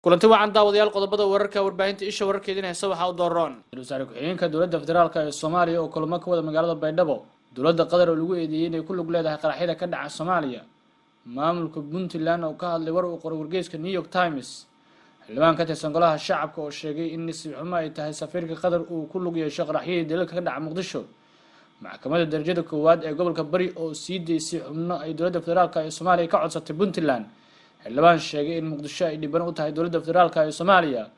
Kulanti wacan, daawadayaal. Qodobada wararka warbaahinta Isha Wararka idin haysa waxaa u dooron: ra-iisul wasaare ku-xigeenka dowladda federaalka ee Soomaaliya oo kulamo ka wada magaalada Baydhabo, dowladda Qatar oo lagu eedeeyey inay ku lug leedahay qaraxyada ka dhaca Soomaaliya, maamulka Puntland oo ka hadlay war uu qoray wargeyska New York Times, xildhibaan ka tirsan Golaha Shacabka oo sheegay in nasiib xumo ay tahay safiirka Qatar uu ku lug yeesho qaraxyadii dalalka ka dhaca Muqdisho, Maxkamadda Darajada Koowaad ee gobolka Bari oo sii deysay xubno ay dowladda federaalka ee Soomaaliya ka codsatay Puntland, xildhibaan sheegay in Muqdisho ay dhiban u tahay dowladda federaalka ee Soomaaliya,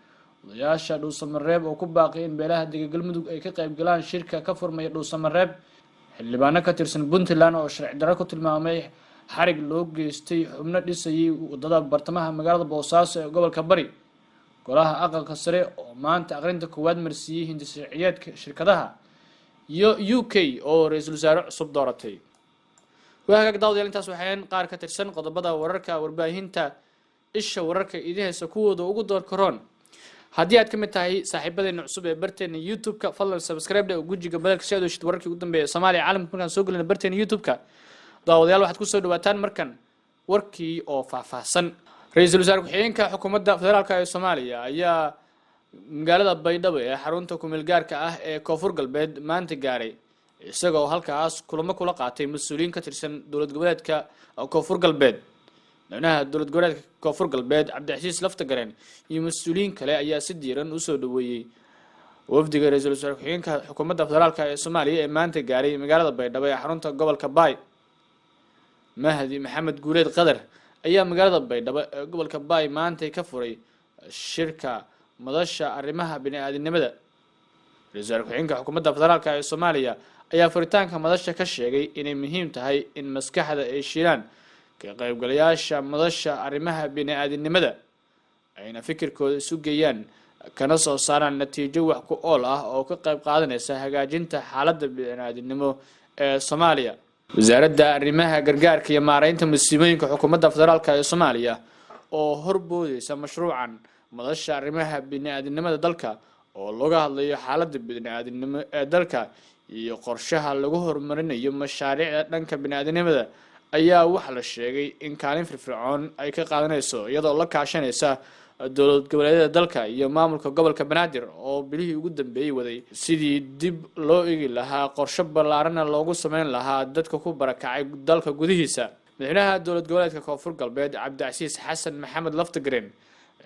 odayaasha Dhuusamareeb oo ku baaqay in beelaha dega Galmudug ay ka qayb galaan shirka ka furmaya Dhuusamareeb, xildhibaano ka tirsan Puntland oo sharci darro ku tilmaamay xarig loo geystay xubno dhisayay wadada bartamaha magaalada Boosaaso ee gobolka Bari, Golaha Aqalka Sare oo maanta aqrinta koowaad marsiiyey hindisharciyeedka shirkadaha, iyo UK oo ra-iisul wasaare cusub dooratay. Waa hagaag, daawadayaal, intaas waxayn qaar ka tirsan qodobada wararka warbaahinta Isha Wararka idin haysa kuwooda ugu door karoon. Haddii aad ka mid tahay saaxiibadeena cusub ee barteena YouTube-ka, fadlan subscribe dhe oo gujiga badalka si aad oshid wararkii ugu dambeeya Soomaaliya caalamka markaan soo gelina barteena YouTube-ka. Daawadayaal, waxaad kusoo dhawaataan markan warkii oo faahfaahsan. Ra-iisul wasaare ku-xigeenka xukuumadda federaalka ee Soomaaliya ayaa magaalada Baydhabo ee xarunta kumeel gaarka ah ee Koonfur Galbeed maanta gaaray, isagoo halkaas kulamo kula qaatay mas-uuliyiin ka tirsan dowlad goboleedka Koonfur Galbeed. Madaxweynaha dowlad goboleedka Koonfur Galbeed, Cabdicasiis Laftagareen, iyo mas-uuliyiin kale ayaa si diiran usoo dhaweeyey wafdiga ra-iisul wasaare ku-xigeenka xukuumadda federaalka ee Soomaaliya ee maanta gaaray magaalada Baydhabo ee xarunta gobolka Baay. Mahdi Maxamed Guuleed Qadar ayaa magaalada Baydhabo ee gobolka Baay maantay ka furay shirka madasha arrimaha bini-aadinimada. Ra-isul wasaare ku-xigeenka xukuumadda federaalka ee Soomaaliya ayaa furitaanka madasha ka sheegay inay muhiim tahay in maskaxda ay shiilaan ka qaybgalayaasha madasha arrimaha bini-aadinimada, ayna fikirkooda isu geeyaan, kana soo saaraan natiijo wax ku ool ah oo ka qayb qaadanaysa hagaajinta xaaladda bini-aadinimo ee Soomaaliya. Wasaaradda Arrimaha Gargaarka iyo Maareynta Musiibooyinka xukuumadda federaalka ee Soomaaliya oo horboodeysa mashruucan madasha arrimaha bini-aadinimada dalka oo looga hadlayo xaaladda bini-aadinimo ee dalka iyo qorshaha lagu horumarinayo mashaariicda dhanka bini-aadinimada, ayaa waxaa la sheegay in kaalin firfircoon ay ka qaadanayso, iyadoo la kaashanaysa dowlad goboleedyada dalka iyo maamulka gobolka Banaadir oo bilihii ugu dambeeyey waday sidii dib loo eegi lahaa, qorshe ballaarana loogu sameyn lahaa dadka ku barakacay dalka gudihiisa. Madaxweynaha dowlad goboleedka Koonfur Galbeed, Cabdicasiis Xasan Maxamed Laftagreen,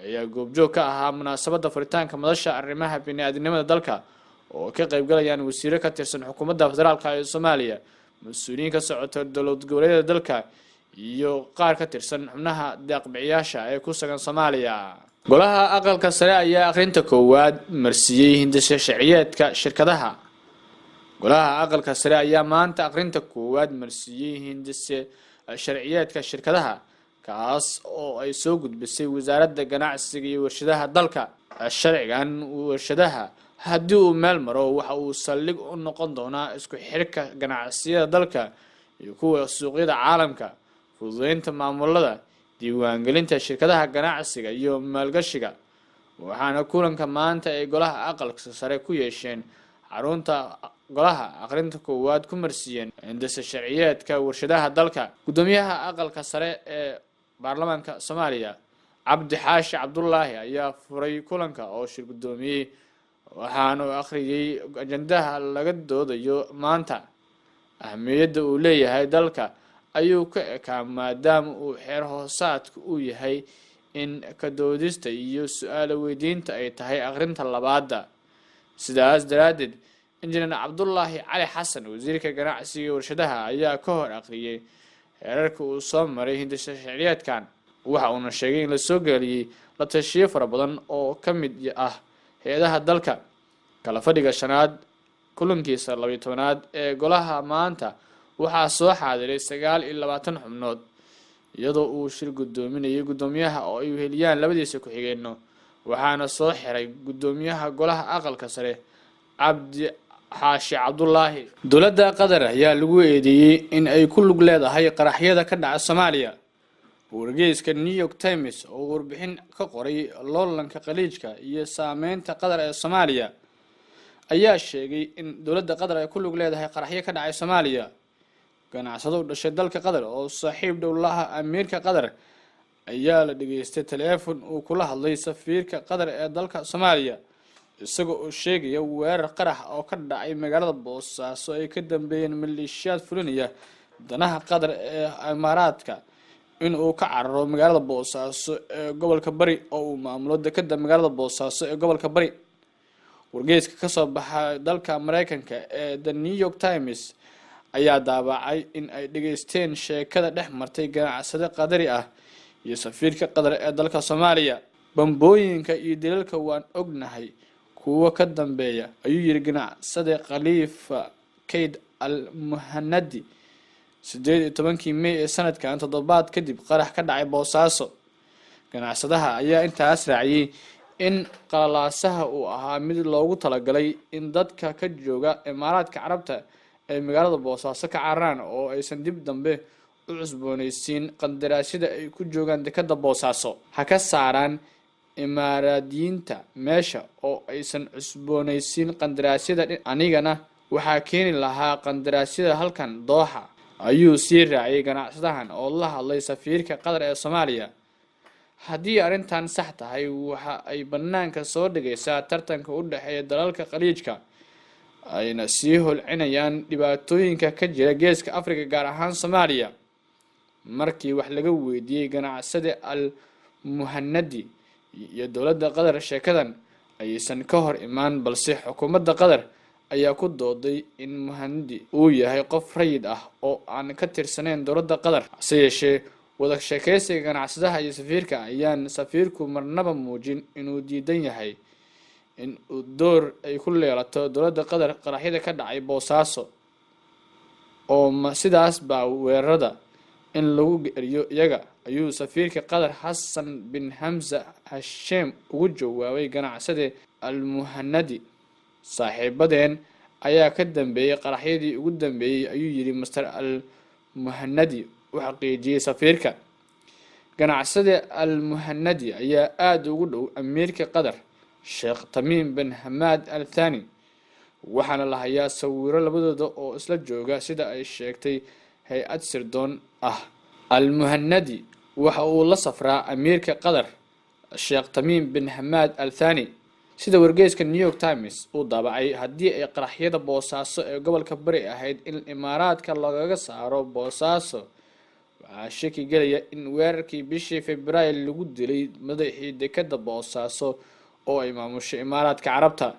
ayaa goobjoog ka ahaa munaasabadda furitaanka madasha arrimaha bini-aadinimada dalka oo ka qaybgalayaan wasiiro ka tirsan xukuumadda federaalka ee Soomaaliya, mas-uuliyiin ka socota dowlad goboleedyada dalka iyo qaar ka tirsan xubnaha deeqbixiyaasha ee ku sugan Soomaaliya. Golaha Aqalka Sare ayaa akhrinta koowaad marsiiyey hindise sharciyeedka shirkadaha. Golaha Aqalka Sare ayaa maanta akhrinta koowaad marsiiyey hindise sharciyeedka shirkadaha, kaas oo ay soo gudbisay Wasaaradda Ganacsiga iyo Warshadaha dalka. Sharcigan warshadaha haddii uu meel maro, waxa uu saldhig u noqon doonaa isku xirka ganacsiyada dalka iyo kuwa suuqyada caalamka, fududeynta maamulada diiwaangelinta shirkadaha ganacsiga iyo maalgashiga. Waxaana kulanka maanta ay Golaha Aqalka Sare ku yeesheen xarunta golaha aqrinta koowaad ku marsiiyeen hindise sharciyeedka warshadaha dalka. Guddoomiyaha Aqalka Sare ee baarlamaanka Soomaaliya, Cabdi Xaashi Cabdulaahi, ayaa furay kulanka oo shir guddoomiyey, waxaanu akhriyey ajandaha laga doodayo maanta. Ahmiyadda uu leeyahay dalka ayuu ka ekaa, maadaama uu xeer hoosaadka uu yahay in ka doodista iyo su-aalo weydiinta ay tahay akhrinta labaadda. Sidaas daraaddeed, Injineer Cabdulaahi Cali Xasan, wasiirka ganacsiga warshadaha, ayaa ka hor akhriyey xeerarka uu soo maray hindisa sharciyeedkan. Waxa uuna sheegay in la soo geliyey la tashiyo fara badan oo ka mid ah hay-adaha dalka. Kala fadhiga shanaad kulankiisa 12aad ee golaha maanta waxaa soo xaadiray 29 xubnood, iyadoo uu shir guddoominayay guddoomiyaha oo ay weheliyaan labadiisa ku-xigeenno. Waxaana soo xiray guddoomiyaha Golaha Aqalka Sare, Cabdi Xaashi Cabdulaahi. Dowladda Qatar ayaa lagu eedeeyey in ay ku lug leedahay qaraxyada ka dhaca Soomaaliya. Wargeyska New York Times oo warbixin ka qoray loolanka Khaliijka iyo saameynta Qatar ee Soomaaliya ayaa sheegay in dowladda Qatar ay ku lug leedahay qaraxyo ka dhacay Soomaaliya. Ganacsado u dhashay dalka Qatar oo saaxiib dhow laha amiirka Qatar ayaa la dhageystay taleefon uu kula hadlay safiirka Qatar ee dalka Soomaaliya, isaga oo sheegaya weerar qarax oo ka dhacay magaalada Boosaaso ay ka dambeeyeen maleeshiyaad fulinaya danaha Qatar ee Imaaraadka in uu ka cararo magaalada Boosaaso ee gobolka Bari oo uu maamulo dekeda magaalada Boosaaso ee gobolka Bari. Wargeyska kasoo baxa dalka Mareykanka ee The New York Times ayaa daabacay in ay dhageysteen sheekada dhex martay ganacsade Qadari ah iyo safiirka Qatar ee dalka Soomaaliya. "Bambooyinka iyo dilalka waan ognahay kuwo ka dambeeya," ayuu yiri ganacsade Khaliifa Kayd Al Muhanadi 18-kii May ee sanadkan, toddobaad kadib qarax ka dhacay Boosaaso. Ganacsadaha ayaa intaas raaciyey in qalalaasaha uu ahaa mid loogu talagalay in dadka ka jooga Imaaraadka Carabta ay magaalada Boosaaso ka cararaan oo aysan dib dambe u cusboonaysiin qandaraasyada ay ku joogaan dekada Boosaaso. "Ha ka saaraan Imaaraadiyiinta meesha oo aysan cusboonaysiin qandaraasyada, anigana waxaa keeni lahaa qandaraasyada halkan Dooxa," ayuu sii raaciyay ganacsadahan oo la hadlay safiirka Qatar ee Soomaaliya. Haddii arrintan sax tahay, waxa ay banaanka soo dhigaysaa tartanka u dhexeeya dalalka Khaliijka, ayna sii holcinayaan dhibaatooyinka ka jira Geeska Afrika, gaar ahaan Soomaaliya. Markii wax laga weydiiyey ganacsade Al Muhanadi iyo dowladda Qatar sheekadan, ayaysan ka hor imaan, balse xukuumadda Qatar ayaa ku dooday in Muhanadi uu yahay qof rayid ah oo aan ka tirsanayn dowladda Qatar. Hase yeeshee, wada sheekeysiga ganacsadaha iyo safiirka ayaan safiirku marnaba muujin inuu diidan yahay in uu door ay ku leelato dowladda Qatar qaraxyada ka dhacay Boosaaso. "Oo ma sidaas baa weerarada in lagu eriyo iyaga?" ayuu safiirka Qatar Xasan bin Hamza Hasheem ugu jawaabay ganacsade Almuhanadi. "Saaxiibadeen ayaa ka dambeeyey qaraxyadii ugu dambeeyey," ayuu yidhi Master Al Muhanadi u xaqiijiyey safiirka. Ganacsade Al Muhanadi ayaa aada ugu dhow amiirka Qatar, Sheekh Tamiim bin Hamaad Al Thani, waxaana la hayaa sawiro labadooda oo isla jooga, sida ay sheegtay hay-ad sirdoon ah. Al Muhanadi waxa uu la safraa amiirka Qatar, Sheekh Tamiim bin Hamaad Al Thani, sida wargeyska New York Times uu daabacay. Haddii ay qaraxyada Boosaaso ee gobolka Bari ahayd in Imaaraadka loogaga saaro Boosaaso, waxaa shaki gelaya in weerarkii bishii Februaayo lagu dilay madaxii dekeda Boosaaso oo ay maamushay Imaaraadka Carabta.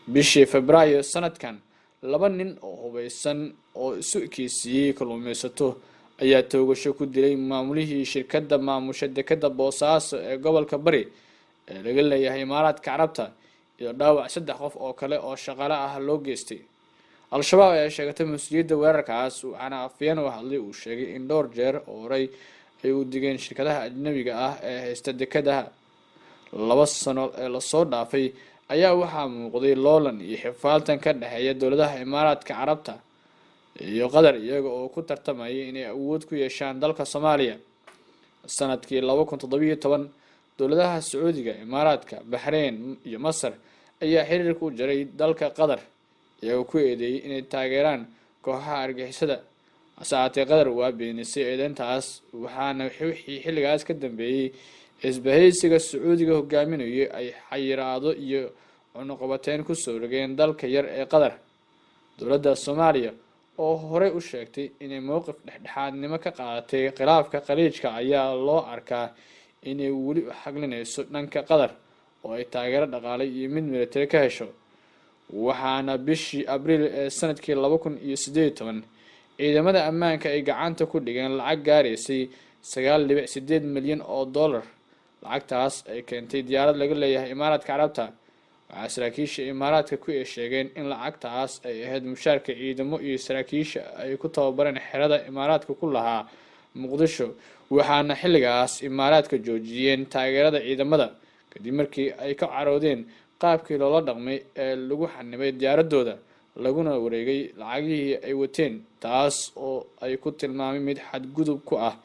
Bishii Febraayo sanadkan, laba nin oo hubeysan oo isu ekeysiiyey kalluumeysato ayaa toogasho ku dilay maamulihii shirkadda maamusha dekeda Boosaaso ee gobolka Bari ee laga leeyahay Imaaraadka Carabta, iyo dhaawac saddex qof oo kale oo shaqale ah loo geystay. Al-Shabaab ayaa sheegatay mas-uuliyadda weerarkaas, waxaana afhayeen u hadlay uu sheegay in dhowr jeer oo horey ay u digeen shirkadaha ajnabiga ah ee haysta dekedaha. 2 sano ee lasoo dhaafay ayaa waxaa muuqday loolan iyo xifaaltan ka dhexeeya dowladaha Imaaraadka Carabta iyo Qatar, iyaga oo ku tartamaya inay awood ku yeeshaan dalka Soomaaliya. Sanadkii 2017, dowladaha Sacuudiga, Imaaraadka, Baxreyn iyo Masar ayaa xiriirka u jaray dalka Qatar, iyagoo ku eedeeyey inay taageeraan kooxaha argixisada. Hase ahaatee, Qatar waa beenisay eedeyntaas, waxaana wixii xilligaas ka dambeeyey isbahaysiga Sacuudiga hogaaminayo ay xayiraado iyo cunuqabateyn kusoo rogeen dalka yar ee Qatar. Dowladda Soomaaliya oo horey u sheegtay inay mowqif dhexdhexaadnimo ka qaadatay khilaafka Khaliijka ayaa loo arkaa inay weli u xaglinayso dhanka Qatar oo ay taageero dhaqaale iyo mid militari ka hesho. Waxaana bishii Abriil ee sanadkii 2018 ciidamada ammaanka ay gacanta ku dhigeen lacag gaaraysay 9.8 milyan oo dollar. Lacagtaas ay keentay diyaarad laga leeyahay Imaaraadka Carabta. Waxaa saraakiisha Imaaraadka ku sheegeen in lacagtaas ay ahayd mushaarka ciidamo iyo saraakiisha ay ku tababareen xerada Imaaraadka ku lahaa Muqdisho, waxaana xilligaas Imaaraadka joojiyeen taageerada ciidamada kadib markii ay ka caroodeen qaabkii loola dhaqmay ee lagu xanibay diyaaradooda laguna wareegay lacagihii ay wateen, taas oo ay ku tilmaamay mid xadgudub ku ah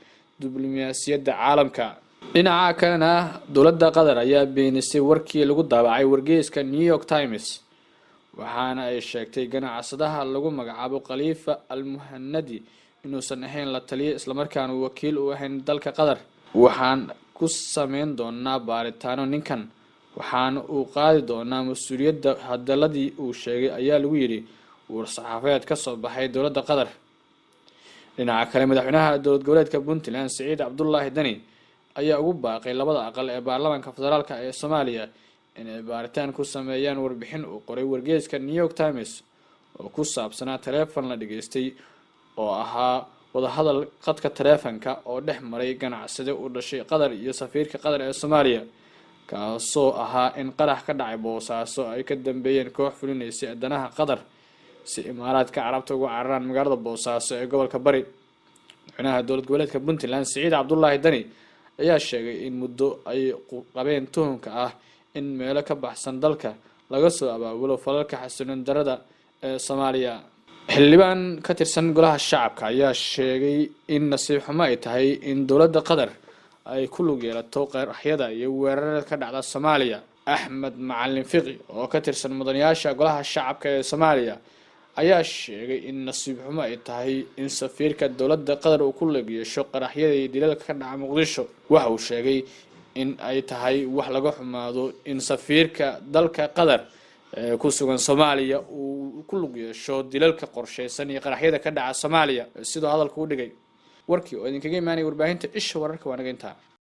diblomaasiyadda caalamka. Dhinaca kalena, dowladda Qatar ayaa beenisay warkii lagu daabacay wargeyska New York Times, waxaana ay sheegtay ganacsadaha lagu magacaabo Khaliifa Al Muhanadi inuusan ahayn la taliya islamarkaana wakiil u ahayn dalka Qatar. Waxaan ku sameyn doonaa baaritaano ninkan, waxaana uu qaadi doonaa mas-uuliyadda hadaladii uu sheegay, ayaa lagu yidhi war-saxaafadeed ka soo baxay dowladda Qatar. Dhinaca kale, madaxweynaha dowlad goboleedka Puntland Siciid Cabdulaahi Dani ayaa ugu baaqay labada aqal ee baarlamaanka federaalka ee Soomaaliya inay baaritaan ku sameeyaan warbixin uu qoray wargeyska New York Times oo ku saabsanaa taleefon la dhageystay oo ahaa wadahadal qadka taleefanka oo dhex maray ganacsade u dhashay Qatar iyo safiirka Qatar ee Soomaaliya, kaasoo ahaa in qarax ka dhacay Boosaaso ay ka dambeeyeen koox fulinaysay danaha Qatar si Imaaraadka Carabta uga cararaan magaalada Boosaaso ee gobolka Bari. Madaxweynaha dowlad goboleedka Puntland Siciid Cabdulaahi Dani ayaa sheegay in muddo ay qabeen tuhunka ah in meelo ka baxsan dalka laga soo abaabulo falalka xasiloon darada ee Soomaaliya. Xildhibaan ka tirsan golaha shacabka ayaa sheegay in nasiib xumo ay tahay in dowladda Qatar ay ku lug yeelato qaraxyada iyo weerarada ka dhacda Soomaaliya. Axmed Macalin Fiqi oo ka tirsan mudanayaasha golaha shacabka ee Soomaaliya ayaa sheegay in nasiib xumo ay tahay in safiirka dowladda Qatar uu ku lug yeesho qaraxyada iyo dilalka ka dhaca Muqdisho. Waxa uu sheegay in ay tahay wax laga xumaado in safiirka dalka Qatar ee ku sugan Soomaaliya uu ku lug yeesho dilalka qorsheysan iyo qaraxyada ka dhaca Soomaaliya, sidoo hadalka u dhigay. Warkii oo idinkaga imaanaya warbaahinta Isha Wararka waa naga intaa.